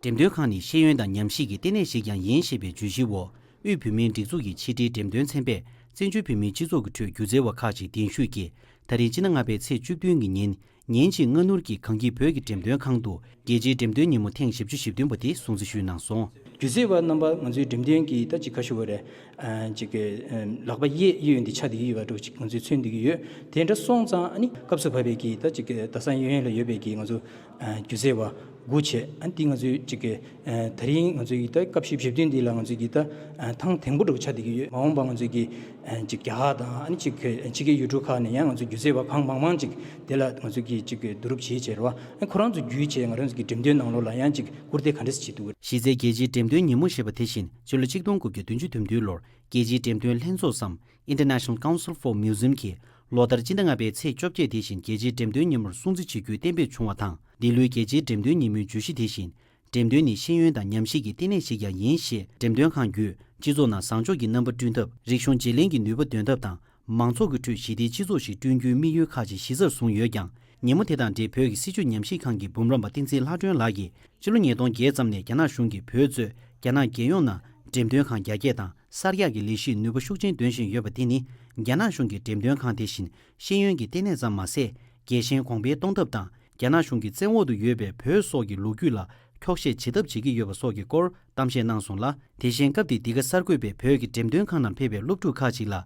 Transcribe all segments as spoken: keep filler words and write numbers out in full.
འགྲེམས་སྟོན་ཁང་ནི་ཤེས་ཡོན་དང་ཉམས་ཞིབ་ཀྱི་ལྟེ་གནས་ཤིག་ཀྱང་ཡིན་ཞེས་པའི་བརྗོད་གཞིའི་འོག་དབུས་བོད་མིའི་སྒྲིག་འཛུགས་ཀྱི་ཕྱི་དྲིལ་འགྲེམས་སྟོན་ཚན་པས་བཙན་བྱོལ་བོད་མིའི་སྤྱི་ཚོགས་ཀྱི་ཁྲོད་སྒྱུ་རྩལ་བ་ཁག་ཅིག་གདན་ཞུས་ཀྱིས། ད་རེས་སྤྱི་ཟླ་ལྔ་པའི་ཚེས་བཅུ་བདུན་གྱི་ཉིན། ཉིན་གཅིག་སྔ་སྣུར་གྱིས་གངས་སྐྱིད་བོད་ཀྱི་འགྲེམས་སྟོན་ཁང་དུ་རྒྱལ་སྤྱིའི་འགྲེམས་སྟོན་ཉིན་མོ་ཐེངས་བཞི་བཅུ་ཞེ་བདུན་པ་དེ་སྲུང་བརྩི་ཞུས་གནང་སོང་། སྒྱུ་རྩལ་བ་རྣམ་པ་ང་ཚོའི་འགྲེམས་སྟོན་གྱི་ད་ཅིག་ཁ་ཤོ་བ་རེད། ཨ་ཅིག་གི་ཨ་ལག་པ་གཡས་གཡས་འདི་ཆགས་བསྡད་ཀྱི་ཡོད་པ་འདྲ་ཅིག་ང་ཚོས་མཚོན་བསྡད་ཀྱི་ཡོད། དེ་འདྲ་སོང་ཙང་ཨ་ནི་སྐབས་སུ་བབས་པའི་གི་ད་ཅིག་གི་རྡ་ས་གཡས་གཡོན་ལ་ཡོད་པའི་གི་ང་ཚོ་ཨ་སྒྱུ་རྩལ་བ་དགུ་བྱས། ཨ་ནི་འདི་ང་ཚོའི་ཅིག་གི་ཨ་ད་རིང་ང་ཚོའི་གི་ད་སྐབས་བཞི་བཅུ་ཞེ་བདུན་འདི་ལ་ང་ཚོའི་གི་ད་ཨ་ཐེངས་དང་པོ་འདྲ་ཆགས་བསྡད་ཀྱི་ཡོད། མ་འོངས་པ་ང་ཚོའི་གི་ཨ་ཅིག་རྒྱ་གར་དང་ཨ་ནི་ཅིག་གི་ཕྱི་རྒྱལ་ཡུལ་གྲུ་ཁག་ནས་ཡང་ང་ཚོའི་སྒྱུ་རྩལ་བ་གང་མང་མང་ཅིག་དེ་ལ་ང་ཚོའི་གི་ཅིག་གི་བསྡུ་རུབ་བྱེད་བྱས་རེད་བ། ཨ་ཁོ་རང་ཚོ་བརྒྱུད་བྱས་ང་རང་ཚོ་གི་འགྲེམས་སྟོན་ནང་ལོགས་ལ་ཡང་ཅིག་སྐུར་འདེབས་ག་འདྲས་བྱེད་འདུག་གཞི་རྩའི་རྒྱལ་སྤྱིའི་འགྲེམས་སྟོན་ཉིན་མོ་ཞེས་པ་དེ་བཞིན་ཕྱི་ལོ་ཆིག་སྟོང་དགུ་བརྒྱ་བདུན་ཅུ་དོན་བདུན་ལོར་རྒྱལ་སྤྱིའི་འགྲེམས་སྟོན་ལྷན་ཚོགས་སམ། International Council for Museum གིས་ལོ་ལྟར་སྤྱི་ཟླ་ལྔ་པའི་ཚེས་བཅོ་བརྒྱད་དེ་བཞིན་རྒྱལ་སྤྱིའི་འགྲེམས་སྟོན་ཉིན་མོར་སྲུང་བརྩི་བྱེད་རྒྱུའི་གཏན་འབེབས་བྱུང་བ་དང་། འདི་ལོའི་རྒྱལ་སྤྱིའི་འགྲེམས་སྟོན་ཉིན་མོའི་བརྗོད་གཞི་དེ་བཞིན། འགྲེམས་སྟོན་ནི་ཤེས་ཡོན་དང་ཉམས་ཞིབ་ཀྱི་ལྟེ་གནས་ཤིག་ཀྱང་ཡིན་ཞེས་འགྲེམས་སྟོན་ཁང་བརྒྱུད་སྤྱི་ཚོགས་ནང་བཟང་ཕྱོགས་ཀྱི་རྣམ་པ་བསྐྲུན་ཐབས། རིག་གཞུང་བརྗེ་ལེན་གྱི་ནུས་པ་འདོན་ཐབས་དང་། མང་ཚོགས་ཀྱི་ཁྲོད་ཞི་བདེའི་སྤྱི་ཚོགས་ཤིག་བསྐྲུན་རྒྱུའི་དམིགས་ཡུལ་ཁག་ཅིག་གཞི་རྩར་བཟུང་ཡོད་ཀྱང་། ཉིན་མོ་དེ་དང་འབྲེལ་བོད་ཀྱི་སྲིད་བྱུས་ཉམས་ཞིབ་ཁང་གི་འབུམ་རམས་པ་བསྟན་འཛིན་ལྷ་སྒྲོན་ལགས་ཀྱིས། ཕྱི་ལོ་ཉིས་སྟོང་བརྒྱད་ཙམ་ནས་རྒྱ་ནག་གཞུང་གིས་བོད་གཙོས་རྒྱ་ནག་རྒྱལ་ཡོངས་ནང་འགྲེམས་སྟོན་ཁང་རྒྱ་སྐྱེད་དང་གསར་རྒྱག་གི་ལས་གཞིའི་ནུས་པ་ཤུགས་ཆེན་འདོན་བཞིན་ཡོད་པ་དེ་ནི། རྒྱ་ནག་གཞུང་གིས་འགྲེམས་སྟོན་ཁང་དེ་བཞིན་ཤེས་ཡོན་གྱི་ལྟེ་གནས་ཙམ་མ་ཟད། རྒྱལ་ཞེན་གོང་འཕེལ་གཏོང་ཐབས་དང་། རྒྱ་ནག་གཞུང་གི་བཙན་འོག་ཏུ་ཡོད་པའི་བོད་སོགས་ཀྱི་ལོ་རྒྱུས་ལ་འཁྱོག་བཤད་བྱེད་ཐབས་བྱེད་ཀྱི་ཡོད་པ་སོགས་ཀྱི་སྐོར་གཏམ་བཤད་གནང་སོང་ལ། དེ་བཞིན་སྐབས་དེའི་འདི་ག་གསར་འགོད་པས་བོད་ཀྱི་འགྲེམས་སྟོན་ཁང་ནང་ཕེབས་པའི་སློབ་ཕྲུག་ཁག་ཅིག་ལ།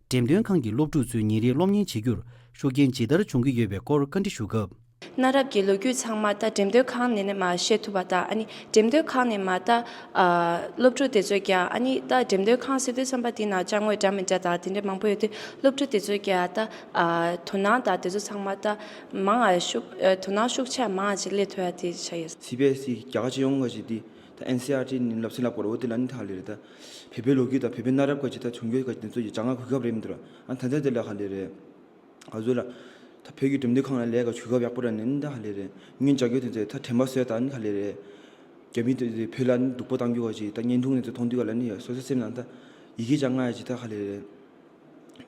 འགྲེམས་སྟོན་ཁང་གི་སློབ་ཕྲུག་ཚོའི་ཉིན་རེའི་སློབ་གཉེར་བྱེད་རྒྱུར་ཤུགས་རྐྱེན་ཇི་ལྟར་བྱུང་གི་ཡོད་པའི་སྐོར་བཀའ་འདྲི་ཞུ་སྐབས། གནའ་རབས་ཀྱི་ལོ་རྒྱུས་ཚང་མ་ད་འགྲེམས་སྟོན་ཁང་ནས་ནས་མར་ཤེས་ཐུབ་པ་དང་། ཨ་ནི་འགྲེམས་སྟོན་ཁང་ནས་མར་ད་ཨ་སློབ་ཕྲུག་དེ་ཚོས་ཀྱང་། ཨ་ནི་ད་འགྲེམས་སྟོན་ཁང་ཟེར་དུས་ཙམ་པ་དེའི་ནང་ཅ་དངོས་འདྲ་མི་འདྲ་དང་དེ་འདྲ་མང་པོ་ཡོད་དུས། སློབ་ཕྲུག་དེ་ཚོས་ཀྱང་ད་ཨ་དོ་སྣང་དང་དེ་ཚོ་ཚང་མ་ད་མང་ང་ཤུགས་ཨ་དོ་སྣང་ཤུགས་ཆེ་མང་ང་ཅིག་སླེབས་ཐུབ་ཡ་དེ་ཆགས་ཡོད། སི་བི་ཨེས་ཨི་རྒྱ་གར་སྤྱི་ཡོངས་ག་ཅིག་དེ་ད་ཨེན་སི་ཨར་ཊི་ནི་སློབ་ཚན་ལབ་དགོས་རེད། འོ་དེ་ལ་ནི་ད་ལེ་རེད། ད་བོད་པའི་ལོ་རྒྱུས་དང་བོད་པའི་གནའ་རབས་ག་ཅིག་ད་བྱུང་རྒྱུ་ག་ཅིག་དེ་ཚོ་ཡི་སྦྱང་ང་གོ་སྐབས་རེད་མི་འདུག་ར། ཨ་ད་ལྟ་དེ་ལ་ག་ལེ་རེད། ང་ཚོ་ལ་ད་བོད་ཀྱི་འགྲེམས་སྟོན་ཁང་ལ་ལས་ཀ་གོ་སྐབས་ཡག་པོ་ར་ནི་ད་ག་ལེ་རེད། སྔོན་སྦྱང་རྒྱུ་དེ་ཚོ་ད་དྲན་པ་གསོས་ད་ནི་ག་ལེ་རེད། རྒྱ་མི་དེ་བོད་ལ་ནི་སྡུག་པོ་བཏང་རྒྱུ་ག་ཅིག་ད་བརྙན་ཐུང་དེ་ཚོ་མཐོང་དུས་ག་ལ་ནི་ཡ་སོ་སོ་སེམས་ནང་ད་ཡི་གེ་སྦྱང་ང་ཡ་ཅིག་ད་ག་ལེ་རེད།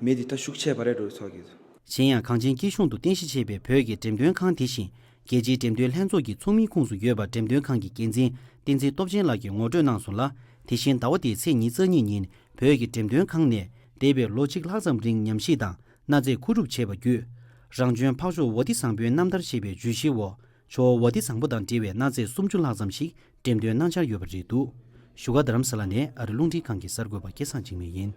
མེད་དེ་ད་ཤུགས་ཆེ་བ་རེད་འགྲོ་ཚོགས་ཀྱི། གཞན་ཡང་གངས་ཅན་སྐྱིད་གཤོངས་དུ་རྟེན་གཞི་བྱས་པའི་བོད་ཀྱི་འགྲེམས་སྟོན་ཁང་དེ་བཞིན་རྒྱལ་སྤྱིའི་འགྲེམས་སྟོན་ལྷན་ཚོགས་ཀྱི་ཚོགས་མིའི་ཁོངས་སུ་ཡོད་པ་འགྲེམས་སྟོན་ཁང་གི་འགན་འཛིན་བསྟན་འཛིན་སྟོབས་ཆེན་ལགས་ཀྱིས་ངོ་སྤྲོད་གནང་སོང་ལ། དེ་བཞིན་ཟླ་བ་འདིའི་ཚེས་ཉི་ཤུ་རྩ་གཉིས་ཉིན་བོད་ཀྱི་འགྲེམས་སྟོན་ཁང་ནས་འདས་པའི་ལོ་གཅིག་ལྷག་ཙམ་རིང་ཉམས་ཞིབ་དང་གནའ་རྫས་མཁོ་སྒྲུབ་བྱས་པ་བརྒྱུད། རང་བྱོན་འཕགས་མཆོག་ཝ་ཏི་བཟང་པོའི་རྣམ་ཐར་ཞེས་པའི་བརྗོད་གཞིའི་འོག་ཇོ་བོ་ཝ་ཏི་བཟང་པོ་དང་འབྲེལ་བའི་གནའ་རྫས་སུམ་ཅུ་ལྷག་ཙམ་ཞིག་འགྲེམས་སྟོན་གནང་འཆར་ཡོད་པ་རེད་འདུག་བཞུགས་སྒར་རྡ་རམ་ས་ལ་ནས་ཨ་རི་རླུང་འཕྲིན་ཁང་གི་གསར་འགོད་པ་སྐལ་བཟང་འཇིགས་མེད་ཡིན།